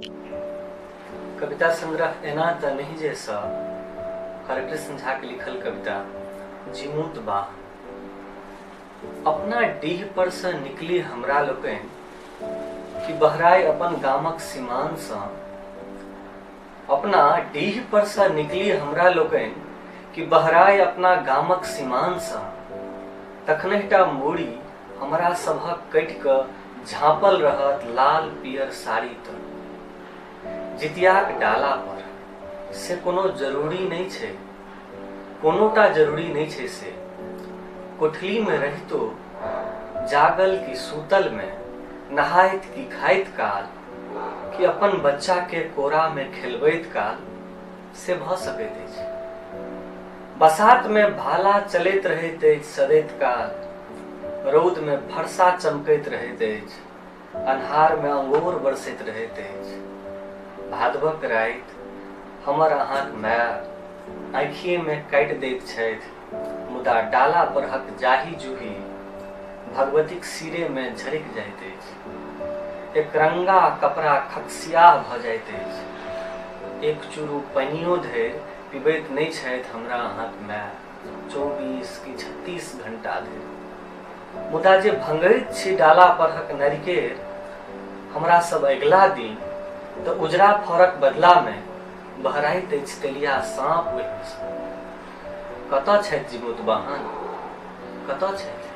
कविता संग्रह एना तऽ नहि जे सँ हरकृष्ण झाक लिखल कविता जीमूत बाह। अपना डीह पर सँ निकली हमरा लोकनि कि बहराय अपन गामक सीमान सँ, अपना डीह पर सँ निकली हमरा लोकनि कि बहराय अपना गामक सीमान सँ, तखनहि टा मूड़ी हमरा सभक कटि कऽ झाँपल रहत लाल पियर साड़ी तर जितियाक डाला पर। से कोनो जरूरी नहि छै, कोनोटा जरूरी नहि छै से। कोठलीमे रहितो जागल कि सूतलमे, नहाइत कि खाइत काल, कि अपन बच्चाके कोरामे खेलबैत काल से भऽ सकैत अछि। बसातमे भाला चलैत रहैत अछि सदैत काल, रौदमे फरसा चमकैत रहैत अछि, अन्हारमे अंगोर बरसैत रहैत अछि। भादवक राति हमर अहाँक माय आँखिएमे काटि दैत छथि, मुदा डाला परहक जाही जूही भगवतीक सिरेमे झरकि जाइत अछि। एकरंगा कपड़ा खकसियाह भऽ जाइत अछि। एक चूरू पानियो धरि पिबैत नहि छथि हमरा अहाँक माय 24 कि 36 घंटा धरि। मुदा जे भंगैत छी डाला परहक नरिकेर हमरा सब अगिला दिन तऽ उजरा फरक बदलामे बहराइत अछि तेलिया साँप ओहिमे सँ। कतऽ छथि जीमूत वाहन, कतऽ छथि?